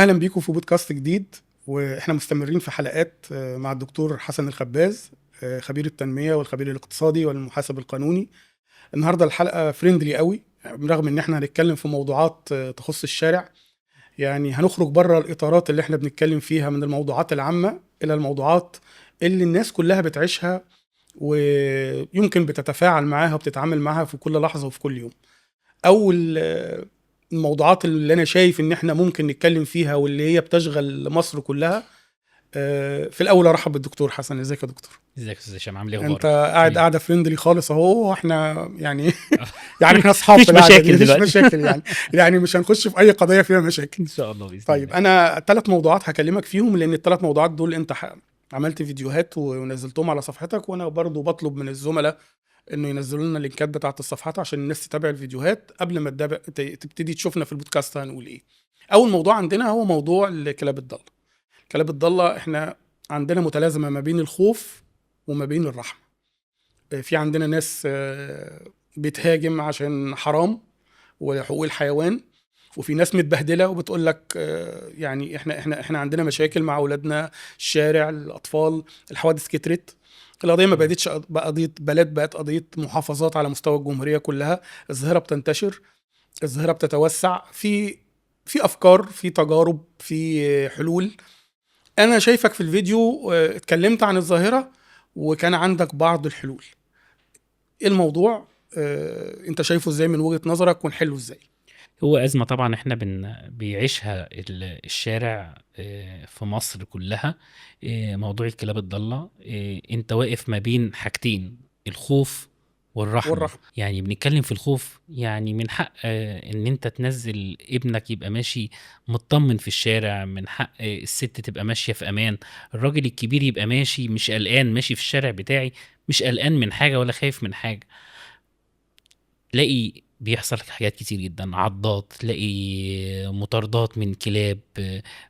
اهلا بيكم في بودكاست جديد، واحنا مستمرين في حلقات مع الدكتور حسن الخباز، خبير التنمية والخبير الاقتصادي والمحاسب القانوني. النهارده الحلقة friendly قوي، رغم ان احنا هنتكلم في موضوعات تخص الشارع، يعني هنخرج بره الاطارات اللي احنا بنتكلم فيها من الموضوعات العامة الى الموضوعات اللي الناس كلها بتعيشها ويمكن بتتفاعل معاها وبتتعامل معاها في كل لحظة وفي كل يوم. اول الموضوعات اللي انا شايف ان احنا ممكن نتكلم فيها واللي هي بتشغل مصر كلها. في الاول ارحب بالدكتور حسن. ازيك يا دكتور؟ ازيك يا استاذ هشام، عامل ايه؟ اخبارك؟ انت قاعد قاعدة friendly خالص اهو، واحنا يعني يعني احنا اصحاب مفيش في القعدة مشاكل دي، مفيش دلوقتي. مشاكل، يعني مش هنخش في اي قضية فيها مشاكل ان شاء الله باذن طيب الله. انا ثلاث موضوعات هكلمك فيهم، لان الثلاث موضوعات دول انت عملت فيديوهات ونزلتهم على صفحتك، وانا برضو بطلب من الزملاء انه ينزلوا لنا اللينكات بتاعه الصفحات عشان الناس تتابع الفيديوهات قبل ما تبتدي تشوفنا في البودكاست هنقول ايه. اول موضوع عندنا هو موضوع الكلاب الضالة. الكلاب الضالة احنا عندنا متلازمة ما بين الخوف وما بين الرحمة. في عندنا ناس بتهاجم عشان حرام وحقوق الحيوان، وفي ناس متبهدله وبتقول لك يعني احنا عندنا مشاكل مع اولادنا، الشارع، الاطفال، الحوادث كترت. القضية ما بقتش بقى قضية بلد، بقت قضية محافظات على مستوى الجمهورية كلها. الظاهرة بتنتشر، الظاهرة بتتوسع، في افكار، في تجارب، في حلول. انا شايفك في الفيديو اتكلمت عن الظاهرة وكان عندك بعض الحلول. ايه الموضوع؟ انت شايفه ازاي من وجهه نظرك ونحله ازاي؟ هو ازمة طبعا احنا بيعيشها الشارع في مصر كلها. موضوع الكلاب الضالة، انت واقف ما بين حاجتين، الخوف والرحمة. والرحمة. يعني بنتكلم في الخوف، يعني من حق ان انت تنزل ابنك يبقى ماشي مطمن في الشارع، من حق الست تبقى ماشية في امان، الراجل الكبير يبقى ماشي مش قلقان، ماشي في الشارع بتاعي مش قلقان من حاجة ولا خايف من حاجة. تلاقي بيحصل حاجات كتير جدا، عضات، تلاقي مطاردات من كلاب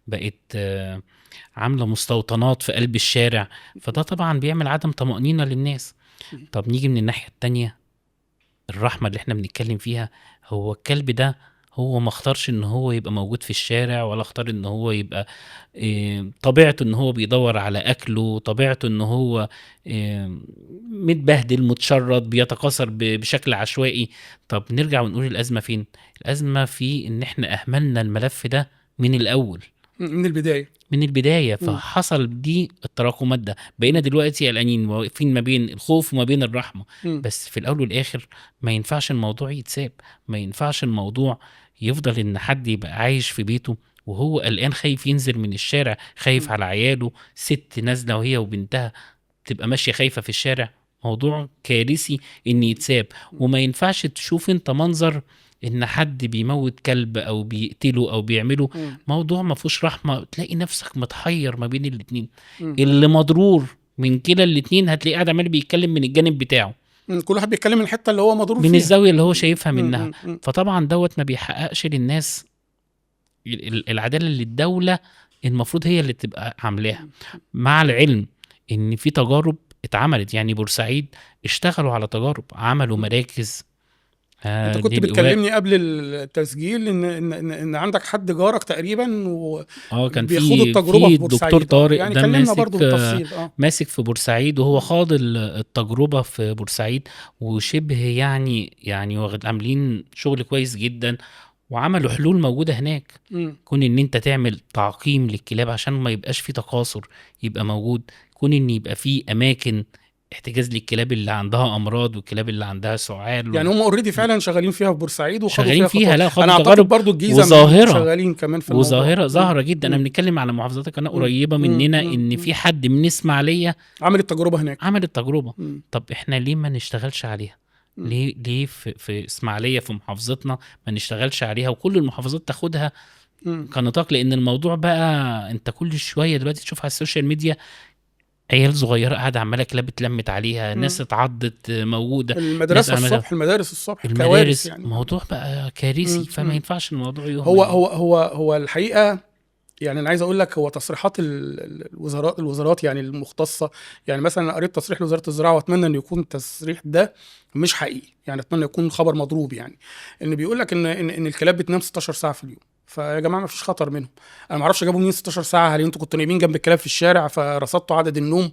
بقت عامله مستوطنات في قلب الشارع، فده طبعا بيعمل عدم طمأنينة للناس. طب نيجي من الناحية التانية، الرحمة اللي احنا بنتكلم فيها، هو الكلب ده هو ما اختارش ان هو يبقى موجود في الشارع، ولا اختار ان هو يبقى طبيعته ان هو بيدور على اكله، طبيعته ان هو متبهدل متشرد بيتكاثر بشكل عشوائي. طب نرجع ونقول الازمة فين؟ الازمة في ان احنا اهملنا الملف ده من الاول، من البداية، من البداية. فحصل دي التراكمات ده، بقينا دلوقتي قلقانين واقفين ما بين الخوف وما بين الرحمة. بس في الاول والاخر ما ينفعش الموضوع يتساب، ما ينفعش الموضوع يفضل ان حد يبقى عايش في بيته وهو قلقان، خايف ينزل من الشارع، خايف على عياله، ست نازله وهي وبنتها تبقى ماشية خايفة في الشارع. موضوع كارثي ان يتساب. وما ينفعش تشوف انت منظر ان حد بيموت كلب او بيقتله او بيعمله، موضوع ما فيهوش رحمه. تلاقي نفسك متحير ما بين الاتنين. اللي مضرور من كلا الاتنين هتلاقيه قاعد عمال بيتكلم من الجانب بتاعه، كل واحد بيتكلم من الحتة اللي هو مضرور من فيها، الزاوية اللي هو شايفها منها. فطبعا دوت ما بيحققش للناس العدالة اللي الدولة المفروض هي اللي تبقى عاملاها. مع العلم ان في تجارب اتعملت، يعني بورسعيد اشتغلوا على تجارب، عملوا مراكز. انت كنت بتكلمني قبل التسجيل ان ان ان, إن عندك حد جارك تقريبا و كان بيخوض التجربة في بورسعيد. الدكتور طارق يعني ده كلمنا برضو بالتفصيل. ماسك في بورسعيد، وهو خاض التجربة في بورسعيد، وشبه يعني واخد عاملين شغل كويس جدا، وعملوا حلول موجودة هناك. كون ان انت تعمل تعقيم للكلاب عشان ما يبقاش في تكاثر يبقى موجود، كون ان يبقى في اماكن احتجاز للكلاب اللي عندها امراض والكلاب اللي عندها سعال. يعني هم already فعلا شغالين فيها في بورسعيد وخدوا شغالين فيها، لا خدوا انا اعتقد برضو الجيزة وظاهره شغالين كمان في الموضوع، وظاهره ظاهره جدا. انا بنتكلم على محافظات كنا قريبه مننا، ان في حد من اسماعيليه عمل التجربة هناك، عمل التجربة. طب احنا ليه ما نشتغلش عليها؟ ليه في اسماعيليه في محافظتنا ما نشتغلش عليها، وكل المحافظات تاخدها كنطاق؟ لان الموضوع بقى انت كل شوية دلوقتي تشوف على ال social media عيال صغيرة قاعدة عماله كلاب اتلمت عليها، ناس اتعضت موجودة، المدرسة الصبح، المدارس الصبح، المدارس يعني. موضوع بقى كارثي، فما ينفعش الموضوع يهمل. هو هو هو هو الحقيقة يعني انا عايز اقول لك، هو تصريحات الوزارات يعني المختصة، يعني مثلا انا قريت تصريح لوزارة الزراعة، واتمنى ان يكون التصريح ده مش حقيقي، يعني اتمنى يكون خبر مضروب، يعني ان بيقول لك ان ان الكلاب بتنام 16 ساعة في اليوم. فيا جماعة ما فيش خطر منهم. انا ما اعرفش جابوا منين 16 ساعة، هل انتوا كنتوا نايمين جنب الكلاب في الشارع فرصدتوا عدد النوم،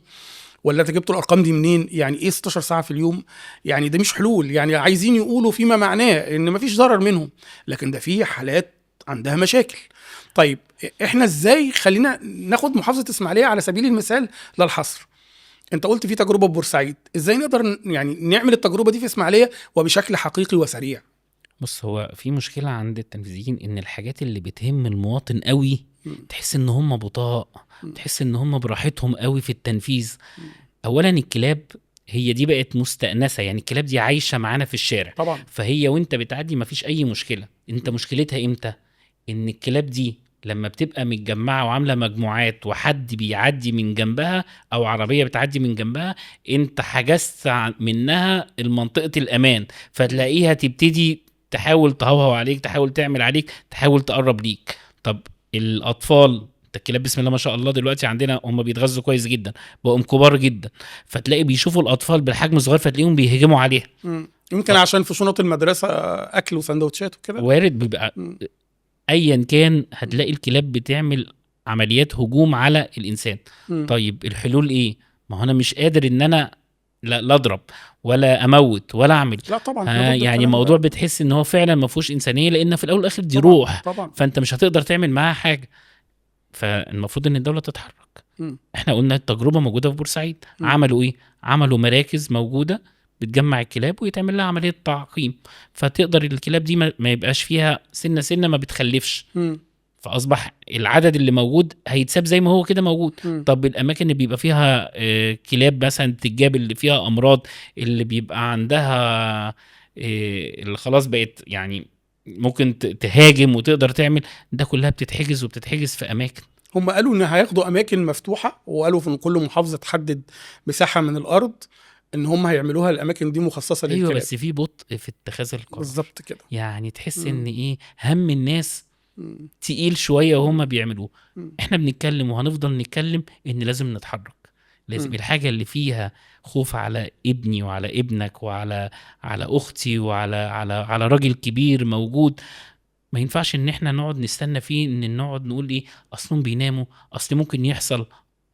ولا انت جبتوا الارقام دي منين؟ يعني ايه 16 ساعة في اليوم؟ يعني ده مش حلول. يعني عايزين يقولوا فيما معناه ان مفيش ضرر منهم، لكن ده في حالات عندها مشاكل. طيب احنا ازاي، خلينا ناخد محافظة اسماعيليه على سبيل المثال لا الحصر. انت قلت في تجربه ببورسعيد، ازاي نقدر يعني نعمل التجربة دي في اسماعيليه وبشكل حقيقي وسريع؟ بص، هو في مشكلة عند التنفيذيين ان الحاجات اللي بتهم المواطن قوي تحس ان هم بطاء، تحس ان هم براحتهم قوي في التنفيذ. اولا الكلاب هي دي بقت مستأنسة، يعني الكلاب دي عايشة معانا في الشارع طبعا، فهي وانت بتعدي مفيش اي مشكلة. انت مشكلتها امتى؟ ان الكلاب دي لما بتبقى متجمعة وعاملة مجموعات وحد بيعدي من جنبها او عربية بتعدي من جنبها، انت حجزت منها المنطقة الامان، فتلاقيها تبتدي تحاول تهوهو عليك، تحاول تعمل عليك، تحاول تقرب ليك. طب الاطفال، الكلاب بسم الله ما شاء الله دلوقتي عندنا هم بيتغذوا كويس جدا، بقوا كبار جدا، فتلاقي بيشوفوا الاطفال بالحجم الصغير فتلاقيهم بيهجموا عليها. يمكن عشان في شنط المدرسة اكل وسندوتشات وكده، وارد بيبقى. ايا كان هتلاقي الكلاب بتعمل عمليات هجوم على الانسان. طيب الحلول ايه؟ ما هو انا مش قادر ان انا لا اضرب ولا اموت ولا اعمل. لا طبعا، يعني الموضوع بتحس ان هو فعلا ما فيهوش انسانيه، لان في الاول والاخر دي روح طبعا. فانت مش هتقدر تعمل معاها حاجة. فالمفروض ان الدولة تتحرك. احنا قلنا التجربة موجودة في بورسعيد. عملوا ايه؟ عملوا مراكز موجودة بتجمع الكلاب ويتعمل لها عملية تعقيم، فتقدر الكلاب دي ما يبقاش فيها سنة سنة ما بتخلفش. فاصبح العدد اللي موجود هيتساب زي ما هو كده موجود. طب الاماكن اللي بيبقى فيها كلاب مثلا تتجاب، اللي فيها امراض، اللي بيبقى عندها اللي خلاص بقت يعني ممكن تهاجم وتقدر تعمل ده، كلها بتتحجز وبتتحجز في اماكن. هم قالوا ان هياخدوا اماكن مفتوحة، وقالوا في كل محافظة تحدد مساحة من الارض ان هم هيعملوها الاماكن دي مخصصة للكلاب. ايوه، بس في بطء في اتخاذ القرار. بالظبط كده. يعني تحس ان ايه، هم الناس تقيل شوية وهم بيعملوه. احنا بنتكلم وهنفضل نتكلم ان لازم نتحرك، لازم الحاجة اللي فيها خوف على ابني وعلى ابنك وعلى على اختي وعلى على على راجل كبير موجود، ما ينفعش ان احنا نقعد نستنى فيه، ان نقعد نقول ايه اصلهم بيناموا، اصل ممكن يحصل،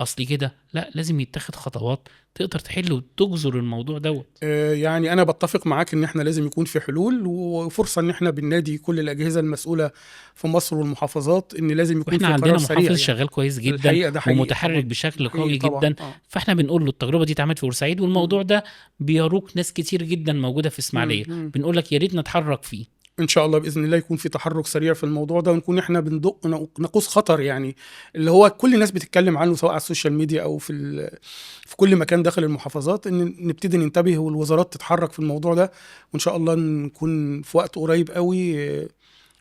اصل كده. لا، لازم يتخذ خطوات تقدر تحل وتجزر الموضوع دوت. يعني انا بتفق معاك ان احنا لازم يكون في حلول، وفرصه ان احنا بننادي كل الاجهزة المسؤولة في مصر والمحافظات ان لازم يكون في قرار عندنا سريع. محافظ يعني شغال كويس جدا ومتحرك بشكل قوي جدا. فاحنا بنقول له التجربة دي اتعملت في بورسعيد، والموضوع ده بيروق ناس كتير جدا موجودة في اسماعيليه. بنقول لك يا ريت نتحرك فيه. ان شاء الله باذن الله يكون في تحرك سريع في الموضوع ده، ونكون احنا بندق ناقوس خطر، يعني اللي هو كل الناس بتتكلم عنه سواء على ال social media او في كل مكان داخل المحافظات، ان نبتدي ننتبه والوزارات تتحرك في الموضوع ده، وان شاء الله نكون في وقت قريب قوي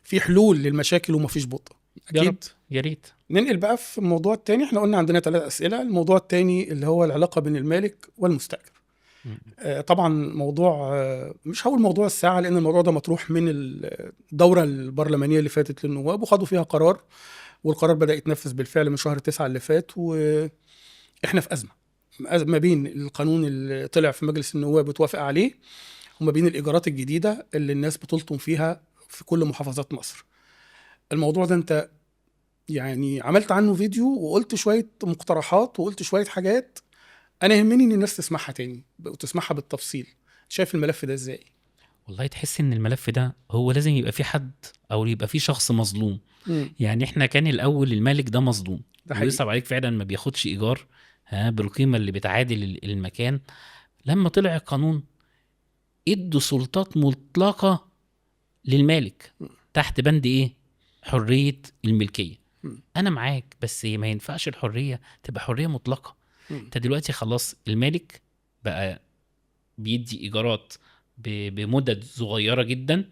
في حلول للمشاكل ومفيش بطء. اكيد يا ريت. ننقل بقى في الموضوع الثاني. احنا قلنا عندنا 3 اسئلة. الموضوع الثاني اللي هو العلاقة بين المالك والمستاجر. طبعا موضوع مش هقول موضوع الساعة، لأن الموضوع ده مطروح من الدورة البرلمانية اللي فاتت للنواب، وخدوا فيها قرار، والقرار بدأ يتنفذ بالفعل من شهر 9 اللي فات. وإحنا في أزمة ما بين القانون اللي طلع في مجلس النواب وتوافق عليه، وما بين الإيجارات الجديدة اللي الناس بتلطم فيها في كل محافظات مصر. الموضوع ده أنت يعني عملت عنه فيديو وقلت شوية مقترحات وقلت شوية حاجات، انا يهمني ان الناس تسمعها تاني وتسمعها بالتفصيل. شايف الملف ده ازاي؟ والله تحس ان الملف ده هو لازم يبقى فيه حد او يبقى فيه شخص مظلوم. يعني احنا كان الاول المالك ده مظلوم، ويصعب عليك فعلا ما بياخدش ايجار بالقيمة اللي بتعادل المكان. لما طلع القانون ادوا سلطات مطلقه للمالك تحت بند ايه؟ حرية الملكية. انا معاك، بس ما ينفعش الحرية تبقى حرية مطلقه. انت دلوقتي خلاص المالك بقى بيدي ايجارات بمدد صغيرة جدا،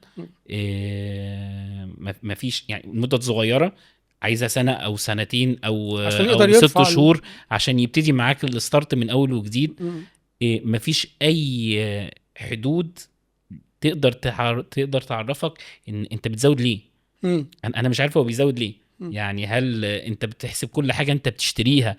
ما فيش يعني مدد صغيرة، عايزه سنة او سنتين او 6 شهور عشان يبتدي معاك ال start من اول وجديد. ما فيش اي حدود تقدر تعرفك ان انت بتزود ليه. انا مش عارف هو بيزود ليه. يعني هل انت بتحسب كل حاجة انت بتشتريها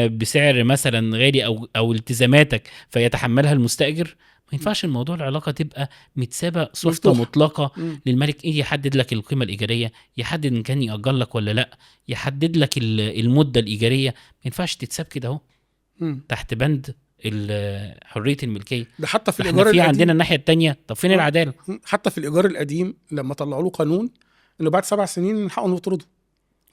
بسعر مثلا غالي او التزاماتك فيتحملها المستاجر؟ ما ينفعش الموضوع العلاقة تبقى متسابه سلطة مطلقه للملك. ايه يحدد لك القيمة الايجاريه، يحدد ان كان ياجر لك ولا لا، يحدد لك المدة الايجاريه. ما ينفعش تتساب كده اهو تحت بند حرية الملكية. ده حتى في الايجار القديم في عندنا الناحية الثانية. طب فين العدالة؟ حتى في الايجار القديم لما طلعوا له قانون انه بعد 7 سنين من حقه انه يطرده،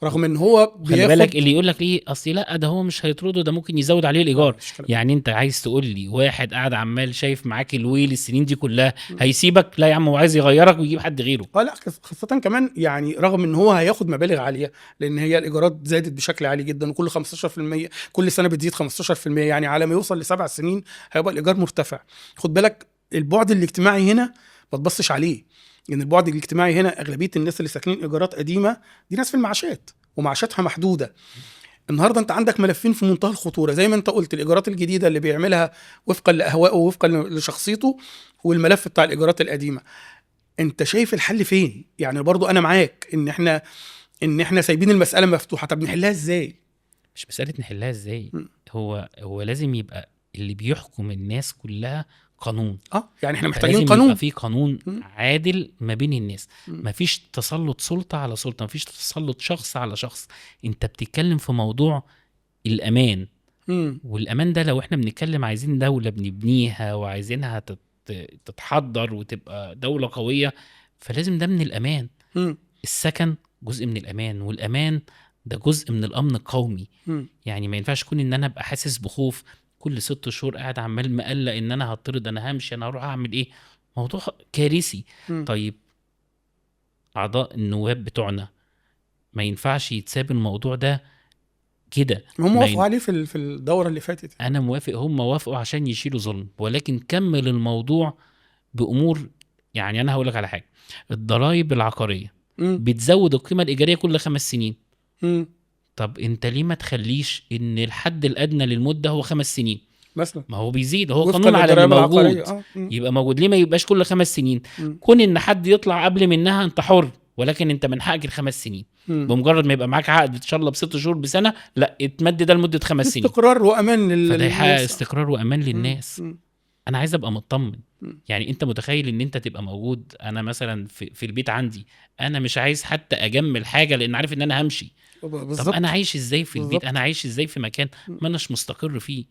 رغم ان هو بياخد. خلي بالك اللي يقول لك ايه، اصل لا ده هو مش هيطرده، ده ممكن يزود عليه الايجار. يعني انت عايز تقول لي واحد قاعد عمال شايف معاك الويل السنين دي كلها هيسيبك؟ لا يا عم، هو عايز يغيرك ويجيب حد غيره. لا خاصة كمان يعني رغم ان هو هياخد مبالغ عالية، لان هي الايجارات زادت بشكل عالي جدا، وكل 15% كل سنة بتزيد 15%، يعني على ما يوصل ل7 سنين هيبقى الايجار مرتفع. خد بالك البعد الاجتماعي هنا ما تبصش عليه، لان البعد الاجتماعي هنا اغلبية الناس اللي ساكنين ايجارات قديمة دي ناس في المعاشات ومعاشاتها محدودة. النهارده انت عندك ملفين في منتهى الخطورة، زي ما انت قلت الايجارات الجديدة اللي بيعملها وفقا لاهوائه ووفقا لشخصيته، والملف بتاع الايجارات القديمة. انت شايف الحل فين؟ يعني برضو انا معاك ان احنا سايبين المسالة مفتوحة. طب نحلها ازاي؟ مش مسالة نحلها ازاي، هو لازم يبقى اللي بيحكم الناس كلها قانون. يعني احنا محتاجين قانون، يبقى في قانون عادل ما بين الناس. مفيش تسلط سلطة على سلطة، مفيش تسلط شخص على شخص. انت بتتكلم في موضوع الأمان، والأمان ده لو احنا بنتكلم عايزين دولة بنبنيها وعايزينها تتحضر وتبقى دولة قوية، فلازم ده من الأمان. السكن جزء من الأمان، والأمان ده جزء من الأمن القومي. يعني ما ينفعش يكون ان انا ابقى حاسس بخوف كل 6 شهور قاعد عمال مقلق ان انا هطرد، انا همشي، انا هروح اعمل ايه. موضوع كارثي. طيب اعضاء النواب بتوعنا ما ينفعش يتساب الموضوع ده كده. هم وافقوا عليه في الدورة اللي فاتت. انا موافق، هم وافقوا عشان يشيلوا ظلم، ولكن كمل الموضوع بامور. يعني انا هقول لك على حاجة، الضرايب العقارية بتزود القيمة الايجاريه كل 5 سنين. طب انت ليه ما تخليش ان الحد الادنى للمدة هو 5 سنين مثلا؟ ما هو بيزيد، هو قانون على اللي موجود. يبقى موجود، ليه ما يبقاش كل 5 سنين؟ كون ان حد يطلع قبل منها انت حر، ولكن انت من حقك ال5 سنين. بمجرد ما يبقى معاك عقد ان شاء الله ب6 شهور بسنة، لا اتمد ده لمدة 5 سنين. استقرار وامان للناس، فده يحقق استقرار وامان للناس. انا عايز ابقى مطمن. يعني انت متخيل ان انت تبقى موجود، انا مثلا في البيت عندي، انا مش عايز حتى اجمل حاجة لان عارف ان انا همشي. بالزبط. طب انا عايش ازاي في البيت؟ انا عايش ازاي في مكان ما اناش مستقر فيه؟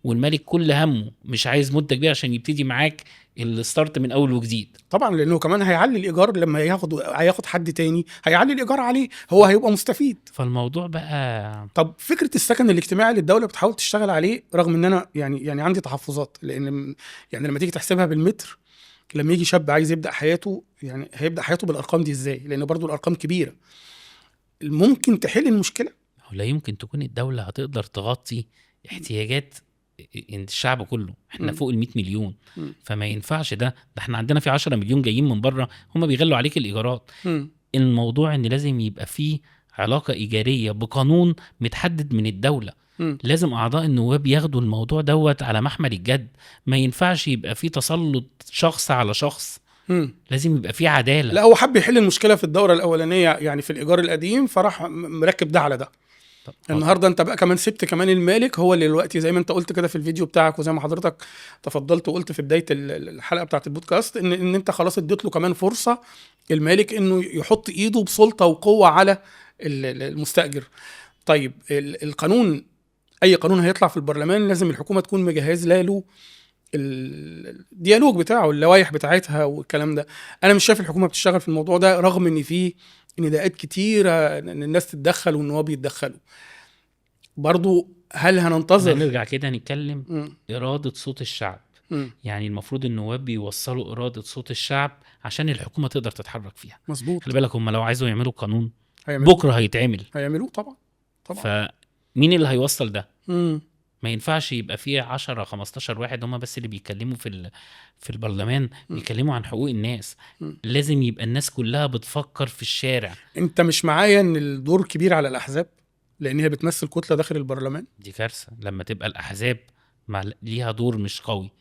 والمالك كل همه مش عايز مده كبيرة عشان يبتدي معاك ال start من اول وجديد. طبعا لانه كمان هيعلي الايجار لما هياخد حد تاني هيعلي الايجار عليه، هو هيبقى مستفيد. فالموضوع بقى. طب فكرة السكن الاجتماعي اللي الدولة بتحاول تشتغل عليه، رغم ان انا يعني عندي تحفظات، لان يعني لما تيجي تحسبها بالمتر، لما يجي شاب عايز يبدا حياته، يعني هيبدا حياته بالارقام دي ازاي؟ لان برضو الارقام كبيرة. ممكن تحل المشكلة؟ لا يمكن تكون الدولة هتقدر تغطي احتياجات الشعب كله. احنا فوق 100 مليون، فما ينفعش ده احنا عندنا في 10 مليون جايين من بره، هم بيغلوا عليك الايجارات. الموضوع ان لازم يبقى فيه علاقة ايجاريه بقانون متحدد من الدولة. لازم اعضاء النواب ياخدوا الموضوع دوت على محمل الجد. ما ينفعش يبقى فيه تسلط شخص على شخص. لازم يبقى فيه عدالة. لا هو حب يحل المشكلة في الدورة الاولانية يعني في الايجار القديم، فراح مركب ده على ده. النهارده انت بقى كمان سبت كمان المالك هو اللي دلوقتي زي ما انت قلت كده في الفيديو بتاعك، وزي ما حضرتك تفضلت وقلت في بداية الحلقة بتاعه البودكاست، ان انت خلاص اديت له كمان فرصة المالك انه يحط ايده بسلطه وقوه على المستاجر. طيب القانون، اي قانون هيطلع في البرلمان لازم الحكومة تكون مجهز له ال dialogue بتاعه، اللوائح بتاعتها والكلام ده. انا مش شايف الحكومة بتشتغل في الموضوع ده، رغم ان في نداءات كتيرة ان الناس تتدخل والنواب يتدخلوا. برضو هل هننتظر؟ نرجع كده نتكلم اراده صوت الشعب. يعني المفروض النواب بيوصلوا اراده صوت الشعب عشان الحكومة تقدر تتحرك فيها. مظبوط. خلي بالك هم لو عايزوا يعملوا قانون بكره هيتعمل، هيعملوه طبعا طبعا. فمين اللي هيوصل ده؟ ما ينفعش يبقى فيه 10 15 واحد هم بس اللي بيتكلموا في البرلمان، بيتكلموا عن حقوق الناس. لازم يبقى الناس كلها بتفكر في الشارع. انت مش معايا ان الدور كبير على الاحزاب لان هي بتمثل كتلة داخل البرلمان؟ دي كارثة لما تبقى الاحزاب مع ليها دور مش قوي.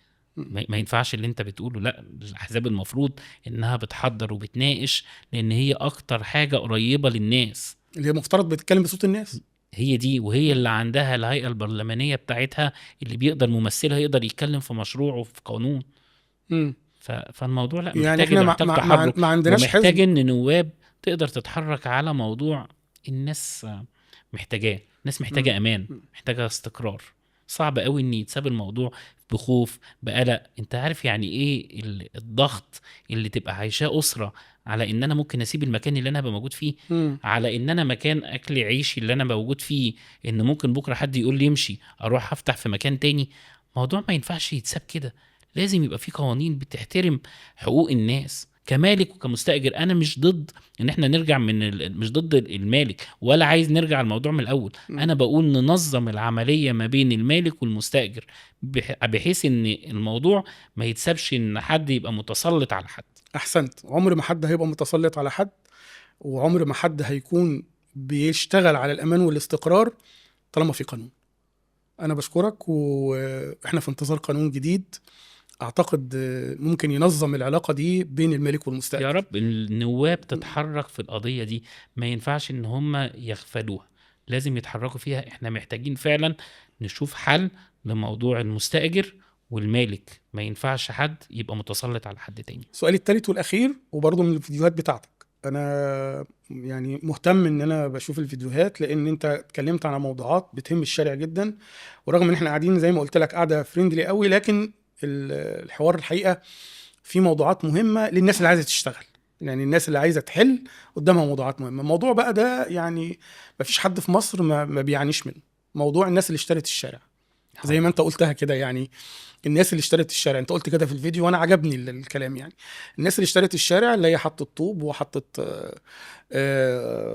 ما ينفعش اللي انت بتقوله. لا، الاحزاب المفروض انها بتحضر وبتناقش، لان هي اكتر حاجة قريبه للناس، اللي هي مفترض بتتكلم بصوت الناس. هي دي، وهي اللي عندها الهيئة البرلمانية بتاعتها اللي بيقدر ممثلها يقدر يتكلم في مشروعه وفي قانون. فالموضوع لا، يعني محتاج احنا محتاج تحرك، ما عندناش ومحتاج حزب. ان نواب تقدر تتحرك على موضوع الناس محتاجاه. الناس محتاجه امان، محتاجه استقرار. صعب قوي ان يتساب الموضوع بخوف بقلق. انت عارف يعني ايه الضغط اللي تبقى عايشاه اسره على ان انا ممكن اسيب المكان اللي انا هبقى موجود فيه، على ان انا مكان اكل عيشي اللي انا موجود فيه، ان ممكن بكره حد يقول لي امشي اروح افتح في مكان تاني. موضوع ما ينفعش يتساب كده، لازم يبقى في قوانين بتحترم حقوق الناس كمالك وكمستأجر. انا مش ضد ان احنا نرجع من مش ضد المالك ولا عايز نرجع الموضوع من الاول. انا بقول ننظم العملية ما بين المالك والمستأجر بحيث ان الموضوع ما يتسابش ان حد يبقى متسلط على حد. احسنت. عمر ما حد هيبقى متسلط على حد، وعمر ما حد هيكون بيشتغل على الامان والاستقرار طالما في قانون. انا بشكرك، واحنا في انتظار قانون جديد اعتقد ممكن ينظم العلاقة دي بين المالك والمستأجر. يا رب النواب تتحرك في القضية دي، ما ينفعش ان هم يغفلوها، لازم يتحركوا فيها. احنا محتاجين فعلا نشوف حل لموضوع المستأجر والمالك، ما ينفعش حد يبقى متسلط على حد تاني. سؤالي الثالث والاخير، وبرضه من الفيديوهات بتاعتك، انا يعني مهتم ان انا بشوف الفيديوهات لان انت اتكلمت على موضوعات بتهم الشارع جدا، ورغم ان احنا قاعدين زي ما قلت لك قاعدة friendly قوي، لكن الحوار الحقيقة في موضوعات مهمة للناس اللي عايزه تشتغل، يعني الناس اللي عايزه تحل قدامها موضوعات مهمة. الموضوع بقى ده يعني مفيش حد في مصر ما بيعانيش منه، موضوع الناس اللي اشترت الشارع زي ما انت قلتها كده. يعني الناس اللي اشترت الشارع، انت قلت كده في الفيديو وانا عجبني الكلام، يعني الناس اللي اشترت الشارع اللي هي حطت طوب وحطت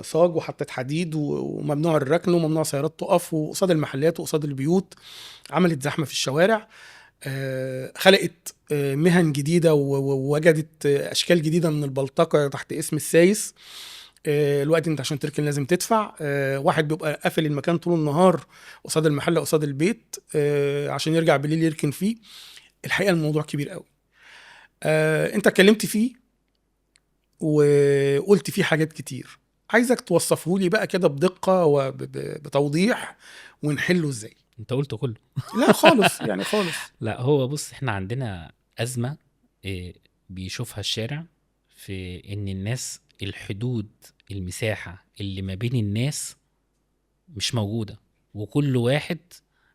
صاج وحطت حديد وممنوع الركن وممنوع سيارات تقف وقصاد المحلات وقصاد البيوت، عملت زحمة في الشوارع، خلقت مهن جديدة ووجدت اشكال جديدة من البلطجه تحت اسم السايس. الوقت انت عشان تركن لازم تدفع. واحد بيبقى قافل المكان طول النهار قصاد المحل قصاد البيت عشان يرجع بالليل يركن فيه. الحقيقة الموضوع كبير قوي. انت اتكلمت فيه وقلت فيه حاجات كتير، عايزك توصفه لي بقى كده بدقة وبتوضيح ونحله ازاي. انت قلته كله. لا خالص يعني خالص. لا هو بص، احنا عندنا ازمة بيشوفها الشارع في ان الناس الحدود المساحة اللي ما بين الناس مش موجودة، وكل واحد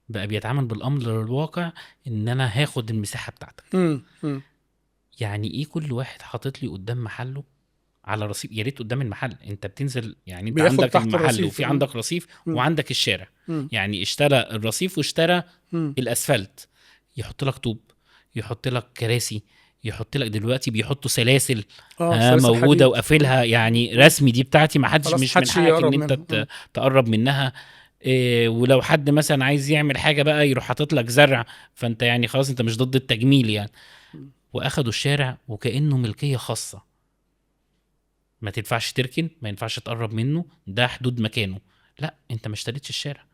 بقى بيتعامل بالأمر الواقع ان انا هاخد المساحة بتاعتك. يعني ايه كل واحد حاطط لي قدام محله على رصيف؟ يا ريت قدام المحل، انت بتنزل يعني انت عندك المحل وفي عندك رصيف وعندك الشارع. يعني اشترى الرصيف واشترى الاسفلت، يحط لك طوب، يحط لك كراسي، يحط لك دلوقتي بيحطوا سلاسل موجودة وقافلها، يعني رسمي دي بتاعتي، ما حدش، مش من حقك ان انت تقرب منها. إيه، ولو حد مثلا عايز يعمل حاجة بقى يروح حاطط لك زرع، فانت يعني خلاص انت مش ضد التجميل يعني. واخدوا الشارع وكانه ملكية خاصة، ما تنفعش تركن، ما ينفعش تقرب منه، ده حدود مكانه. لا، انت ما اشتريتش الشارع،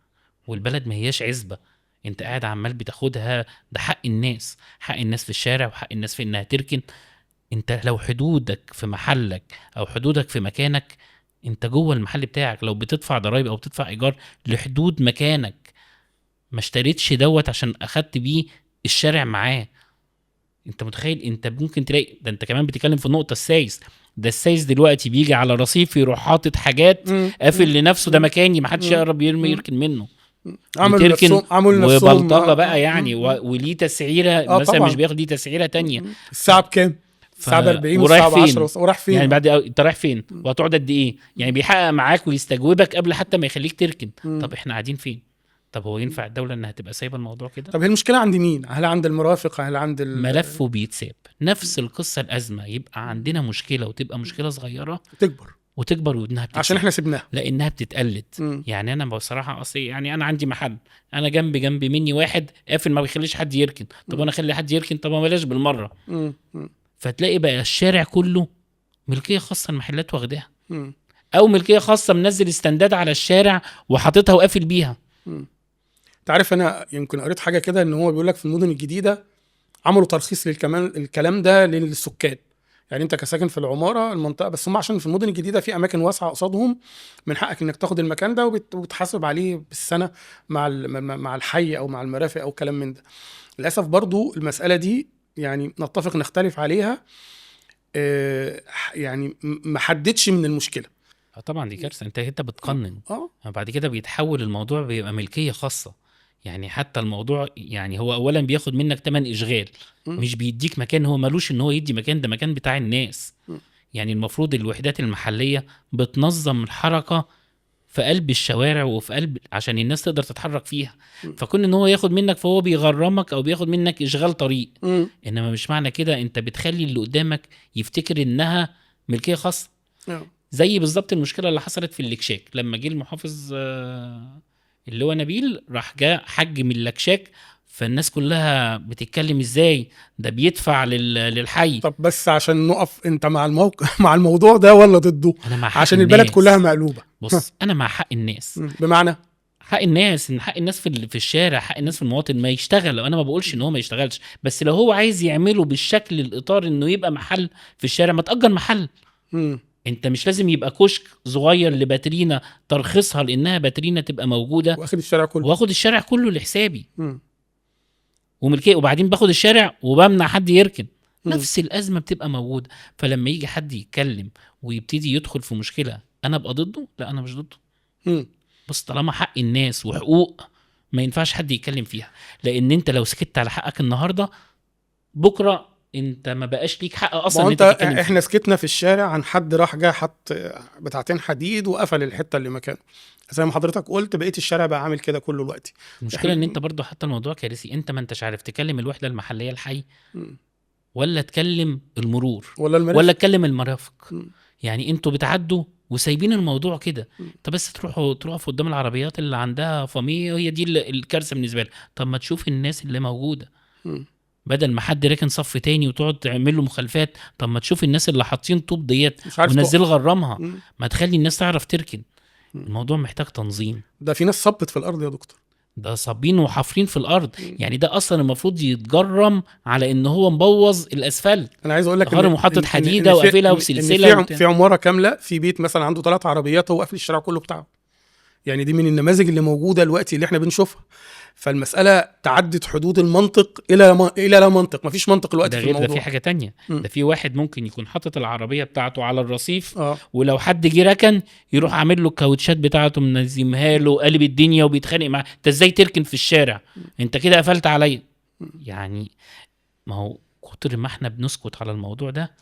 والبلد ما هياش عزبه، انت قاعد عمال بتاخدها. ده حق الناس، حق الناس في الشارع وحق الناس في انها تركن. انت لو حدودك في محلك او حدودك في مكانك، انت جوه المحل بتاعك، لو بتدفع ضرايب او بتدفع ايجار لحدود مكانك، ما اشتريتش دوت عشان اخدت بيه الشارع معاه. انت متخيل؟ انت ممكن تلاقي ده، انت كمان بتتكلم في النقطة السايس ده، السايس دلوقتي بيجي على رصيف يروح حاطط حاجات قافل لنفسه، ده مكاني، ما حدش يقرب يرمي يركن منه. عملوا نفسهم وبلطجه بقى يعني، وليه تسعيره مثلا طبعًا. مش بياخد ليه تسعيره تانية. الساعة بكام؟ الساعة ب 40 والساعة ب 10، ورايح فين يعني؟ بعد انت رايح فين وهتقعد قد ايه؟ يعني بيحقق معاك ويستجوبك قبل حتى ما يخليك تركن. طب احنا قاعدين فين؟ طب هو ينفع الدولة انها تبقى سايبه الموضوع كده؟ طب هي المشكلة عند مين؟ هل عند المرافق؟ هل عند ملفه بيتساب؟ نفس القصة، الازمة يبقى عندنا مشكلة وتبقى مشكلة صغيرة وتكبر وانها بتتساب. عشان احنا سيبناها لانها بتتقلد. يعني انا بصراحة اصلي يعني انا عندي محل، انا جنب مني واحد قافل ما بيخليش حد يركن. طب انا اخلي حد يركن؟ طب ما بلاش بالمرة. فتلاقي بقى الشارع كله ملكية خاصة، المحلات واخداها، او ملكية خاصة منزل استنداد على الشارع وحاططها وقافل بيها. تعرف انا يمكن قريت حاجة كده ان هو بيقول لك في المدن الجديدة عملوا ترخيص للكلام ده للسكان. يعني انت كساكن في العمارة المنطقة، بس هم عشان في المدن الجديدة في اماكن واسعة قصادهم، من حقك انك تاخد المكان ده وبتحاسب عليه بالسنة مع الحي او مع المرافق او كلام من ده. للاسف برضو المسالة دي يعني نتفق نختلف عليها، يعني ما حددش من المشكلة. طبعا دي كارثة. انت بتقنن. بعد كده بيتحول الموضوع بيبقى ملكية خاصة. يعني حتى الموضوع يعني هو اولا بياخد منك تمن اشغال، مش بيديك مكان، هو ملوش ان هو يدي مكان، ده مكان بتاع الناس. يعني المفروض الوحدات المحلية بتنظم الحركة في قلب الشوارع وفي قلب عشان الناس تقدر تتحرك فيها. فكون ان هو ياخد منك فهو بيغرمك او بياخد منك اشغال طريق. انما مش معنى كده انت بتخلي اللي قدامك يفتكر انها ملكية خاصة. زي بالظبط المشكلة اللي حصلت في اللكشاك لما جه المحافظ اللي هو نبيل، راح جاء حجم اللكشاك، فالناس كلها بتتكلم ازاي ده بيدفع للحي. طب بس عشان نقف، انت مع الموقع مع الموضوع ده ولا ضده؟ انا مع حق عشان الناس. البلد كلها مقلوبة. بص انا مع حق الناس. بمعنى حق الناس، ان حق الناس في الشارع، حق الناس في المواطن ما يشتغل. انا ما بقولش ان هو ما يشتغلش، بس لو هو عايز يعمله بالشكل الاطار انه يبقى محل في الشارع، ما تأجر محل. انت مش لازم يبقى كشك صغير لباترينا ترخصها لانها باترينا تبقى موجودة، واخد الشارع كله، واخد الشارع كله لحسابي وملكيه، وبعدين باخد الشارع وبمنع حد يركن. نفس الازمة بتبقى موجودة. فلما يجي حد يتكلم ويبتدي يدخل في مشكلة انا ابقى ضده؟ لا، انا مش ضده. بس طالما حق الناس وحقوق ما ينفعش حد يتكلم فيها، لان انت لو سكت على حقك النهارده، بكره انت ما بقاش ليك حق اصلا. انت احنا سكتنا في الشارع عن حد راح جه حط بتاعتين حديد وقفل الحتة اللي مكانه، زي ما حضرتك قلت بقيت الشارع بقى عامل كده كله الوقت. المشكلة ان انت برضو حتى الموضوع كارثي، انت ما انتش عارف تكلم الوحدة المحلية الحي ولا تكلم المرور ولا تكلم المرافق. يعني انتوا بتعدوا وسايبين الموضوع كده. طب بس تروحوا قدام العربيات اللي عندها فاميه، هي دي الكارثة بالنسبة لها. طب ما تشوف الناس اللي موجودة، بدل ما حد راكن صف تاني وتقعد تعمل له مخالفات، طب ما تشوف الناس اللي حاطين طوب ديت ونزل غرمها، ما تخلي الناس تعرف تركن. الموضوع محتاج تنظيم. ده في ناس صبت في الارض يا دكتور، ده صابين وحافرين في الارض. يعني ده اصلا المفروض يتجرم على ان هو مبوظ الاسفلت. انا عايز اقول لك غرم وحاطط حديده وقافلها وسلسلة. في عمارة كاملة، في بيت مثلا عنده 3 عربيات، هو قافل الشارع كله بتاعه. يعني دي من النماذج اللي موجودة دلوقتي اللي احنا بنشوفها. فالمسالة تعدت حدود المنطق الى لا منطق، مفيش منطق دلوقتي في الموضوع. ده في حاجة تانية. ده في واحد ممكن يكون حاطط العربية بتاعته على الرصيف، ولو حد جه ركن يروح عامل له الكاوتشات بتاعته منزمها له وقالب الدنيا وبيتخانق معاه. انت ازاي تركن في الشارع؟ انت كده قفلت عليا. يعني ما هو كتر ما احنا بنسكت على الموضوع ده،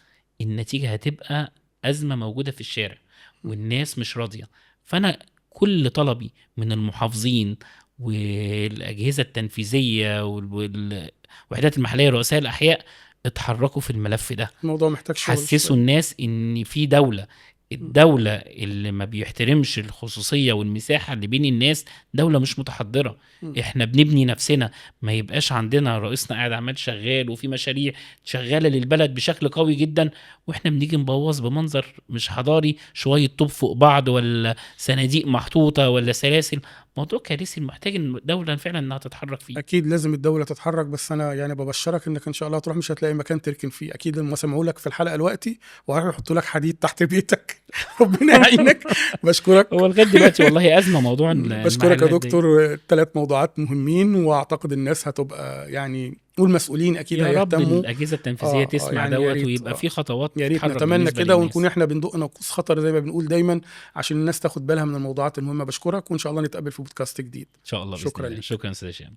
النتيجة هتبقى ازمة موجودة في الشارع والناس مش راضية. فانا كل طلبي من المحافظين والأجهزة التنفيذية والوحدات المحلية رؤساء الأحياء، اتحركوا في الملف ده. الموضوع محتاج شغل. حسسوا الناس إن في دولة. الدولة اللي ما بيحترمش الخصوصية والمساحة اللي بين الناس دولة مش متحضرة. احنا بنبني نفسنا، ما يبقاش عندنا رئيسنا قاعد عمال شغال وفي مشاريع شغالة للبلد بشكل قوي جدا، واحنا بنيجي نبوظ بمنظر مش حضاري، شوية طوب فوق بعض ولا صناديق محطوطة ولا سلاسل. موضوع كارثي، محتاج الدولة فعلا انها تتحرك فيه. اكيد لازم الدولة تتحرك، بس انا يعني ببشرك انك ان شاء الله تروح مش هتلاقي مكان تركن فيه. اكيد لما سمعوا لك في الحلقة دلوقتي وهيروحوا يحطوا لك حديد تحت بيتك. ربنا يعينك. بشكرك. هو لغاية دلوقتي والله ازمة موضوع. بشكرك يا دكتور، 3 موضوعات مهمين، واعتقد الناس هتبقى يعني والمسؤولين اكيد هيهتموا. يا رب الاجهزة التنفيذية تسمع يعني دوت، ويبقى في خطوات. يا ريت نتمنى كده، ونكون احنا بندق ناقوس خطر زي ما بنقول دايما عشان الناس تاخد بالها من الموضوعات المهمة. بشكرك، وان شاء الله نتقابل في بودكاست جديد ان شاء الله. شكرا لك. شكرا استاذ هشام.